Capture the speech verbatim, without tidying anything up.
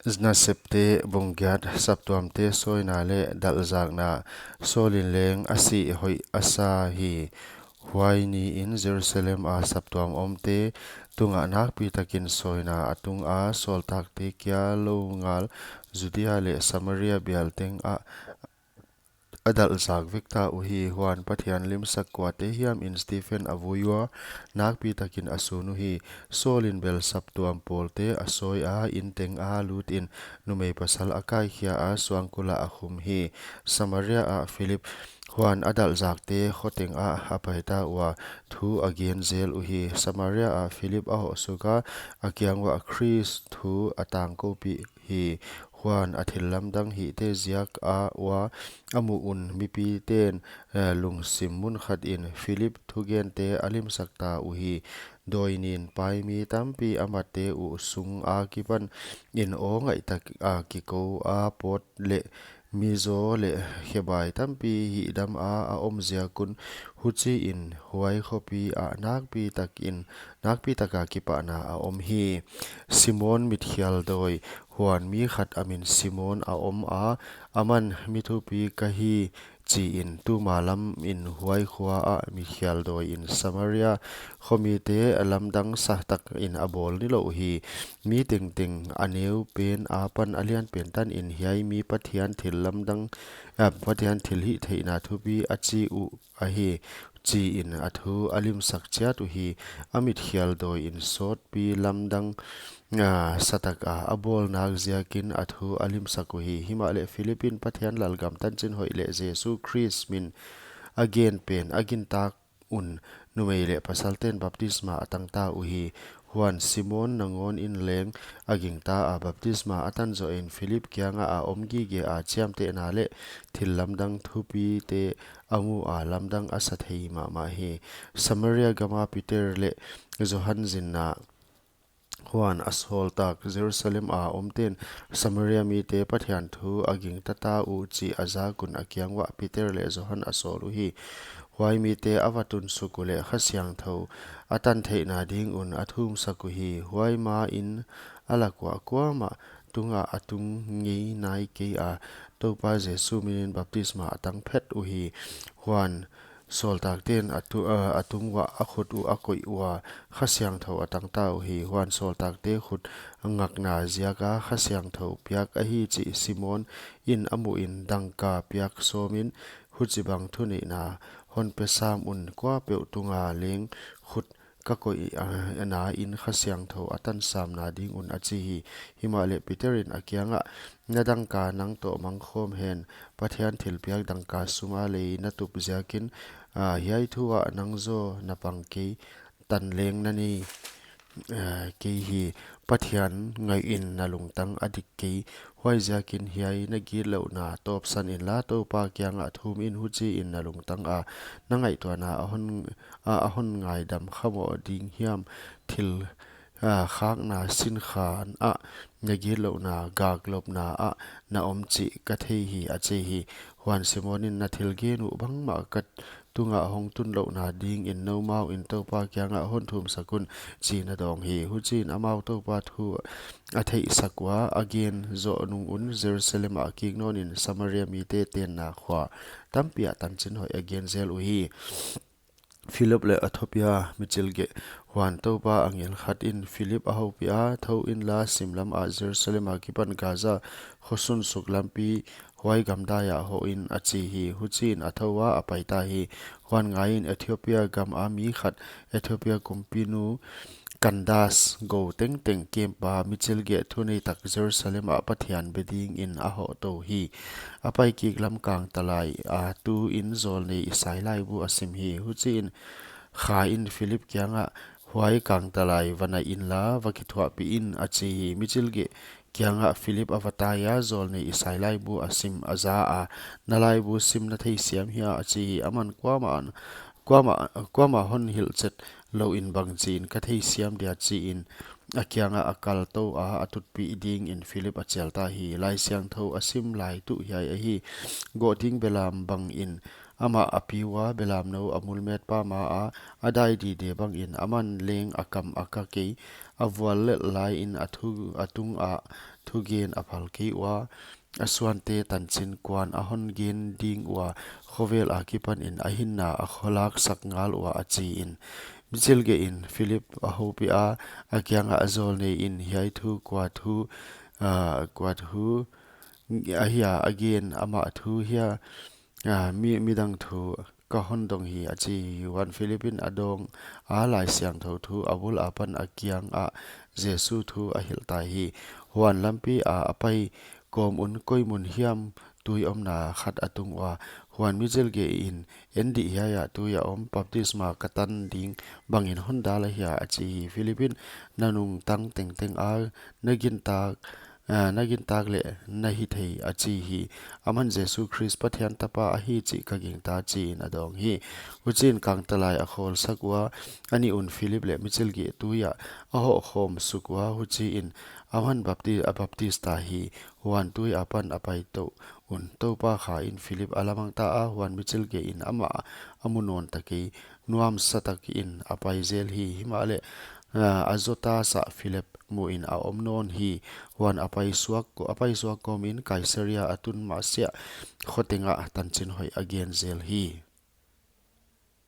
Nasepte bung giat. Saptuamte sawina leh dalhzakna. Saul in leng a sih hoih a sa hi. Huai niin Jerusalem a saptuam omte tungah nakpitakin sawina a tung a, sawltakte kia lou ngal Judea leh Samaria bial tengah a dalhzak vek ta uhi. Huan Pathian limsak kuate hiamin Stephen a vui ua, nakpitakin a sun uhi. Saul in bel saptuam pawlte a sawi a, inn tenga lutin numei pasal a kaikhia a, suangkul ah a khum hi. Samaria ah Philip. Huan a dalhzakte khoteng ah a paita ua, thu a gen zel uhi. Samaria ah Philip a hoh suk a, a kiang uah Khrist thu a tangkoupih hi. Huan a thillamdang hihte ziak a ua a muh un mipiten, eh, lungsim mun khatin Philip thugente a limsak ta uhi. Dawi nin paimi tampi a matte uh sung akipanin aw ngaihtak a kikou a, pawt leh mizaw leh khebai tampi hihdam a a om ziak un, huchiin huai khopi ah nakpitakin, nakpitaka kipahna a om hi. Simon mitkhial dawi. Huan mi khat a min Simon a om a, aman mi thupi ka hi chiin tuma lamin huai khua ah mitkhial dawiin Samaria khomite lamdang satakin a bawl nilouh hi. Mi tengteng a neu pen apan a lian pen tanin hiai mi Pathian thillamdang, ah, Pathian thilhihtheihna thupi a chi uh ahi, chiin a thu a limsak chiat uhi. A mitkhial dawiin sawtpi lamdang, ah, sataka a bawl nak ziakin a thu a limsak uhi. Himahleh Philip in Pathian lalgam tanchin hoih leh Jesu Khrist min a gen pen a gintak un numei leh pasalten baptisma a tang ta uhi. Huan Simon nangawn in leng a gingta a, baptisma a tan zohin Philip kiangah a om gige a, chiamtehna leh thillamdang thupite a mu a, lamdang a sa thei mahmah hi. Samaria gama Peter leh Johan zinna. Huan a sawltak Jerusalem a omten Samaria mite Pathian thu a gingta ta uh chih a zak un a kiang uah Peter leh Johan a sawl uhi. Huai mite a va tun suk uleh Kha Siangthou a tan theihna ding un a thumsak uhi. Huai main a lak uah kuamah tungah a tung ngei nai kei a, Toupa Jesu minin baptisma a tang phet uhi. Huan sawltakten a tu-, a, a tung uah a khut uh a koih ua, Kha Siangthou a tang ta uhi. Huan sawltakte khut ngakna ziaka Kha Siangthou piak ahi chih Simon in a muhin dangka piak sawmin, huchibang thuneihna hon pe sam un, kuapeuh tunga leng khut ka koih, ah, na in Kha Siangthou a tan samna ding un, a chi hi. Himahleh Peter in a kiangah, na dangka nang toh mang khawm hen, Pathian thilpiak dangka suma lei na tup ziakin, ah, hiai thu ah nang zaw na pang kei, tan leng na nei, ah, kei hi. Pathian ngaihin na lungtang a dik kei. Huaiziakin hiai na gitlouhna tawpsan inla, Toupa kiangah thum in, huchiin na lungtang a na ngaihtuahna a hon, a, a hon ngaidam kha moh ding hiam? Thil, a, khakna sinkhan ah na gitlouhna gaklopna ah na om chih ka thei hi, a chi hi. Huan Simon in, na thil gen uh bangmah ka tungah hong tunlouhna dingin noumau in Toupa kiangah hon thumsak un, chiin a dawng hi. Huchiin amau Toupa thu a theihsak ua, a gen zoh nung un Jerusalem ah kik nawnin Samaria mite tenna khua tampi ah tanchin hoih a gen zel uhi. Philip leh Ethiopia michilgeh. Huan Toupa angel khat in Philip a houpih a, thou inla, simlam ah Jerusalem akipan Gaza khosun suk lampi huai gamdai ah hoh in, a chi hi. Huchiin a thou a, a paita hi. Huan ngaiin, Ethiopia gam a mi khat, Ethiopia kumpinu Kandas gou tengteng kempa michilgeh thuneitak Jerusalem ah Pathian be dingin a hoh tou hi. A paikik lam kangtalai a tu in zawlnei Isai laibu a sim hi. Huchiin Kha in Philip kiangah, huai kangtalai va na inla, va kithuahpih in, a chi hi. Michilgeh kiangah Philip a va tai a, zawlnei Isai laibu a sim a za a, na laibu sim na theisiam hia, a chi hi. Aman, kuamah, kuamah, kuamah hon hilhchet louin bangchiin ka theisiam dia, chiin a kiangah a kal tou a, a tutpih dingin Philip a chial ta hi. Laisiangthou a sim lai tuh hiai ahi. Goh ding belam bangin amah a pi ua, belamnou a mulmetpa ma a a dai dide bangin, aman leng a kam a ka kei. A vuallelh laiin a thu, a tungah thugen a phal kei ua, a suante tanchin kuan a hon gen ding ua, khovel akipanin a hinna a kholaksak ngal ua, a chiin. Michilgehin Philip a houpiha, a kiangah a zawlneiin, Hiai thu kua thu, ah, kua thu ahia a gen, amah thu hia, ah, mi, midang thu ka hon dong hi, a chi hi. Huan Philip in a dawng a, Laisiangthou thu a bul apan a kiangah Jesu thu a hilhta hi. Huan lampi a a pai kawm un, Koi mun hiam tui omna khat a tung ua, huan michilgehin, En dih, hiai ah tui a om, baptisma ka tan ding bangin hon dal ahia, a chi hi. Philip in, Na nungtang tengteng a, na gintak, ah, na gintak leh na hithei, a chi hi. Aman, Jesu Khrist Pathian Tapa ahi chih ka gingta, chiin a dawng hi. Huchiin kangtalai a khawlsak ua, a nih un Philip leh michilgeh tui ah a hoh khawm suk ua, huchiin aman bapti-, a baptista hi. Huan tui apan a pai touh un Toupa khain Philip a lamangta a, huan michilgehin amah a mu nawnta kei, nuamsatakin a pai zel hi. Himahleh, ah, Azotus ah Philip muin a om nawn hi. Huan a paisuak, a paisuak kawmin Kaisaria a tun mahsiah, khotengah tanchin hoih a gen zel hi.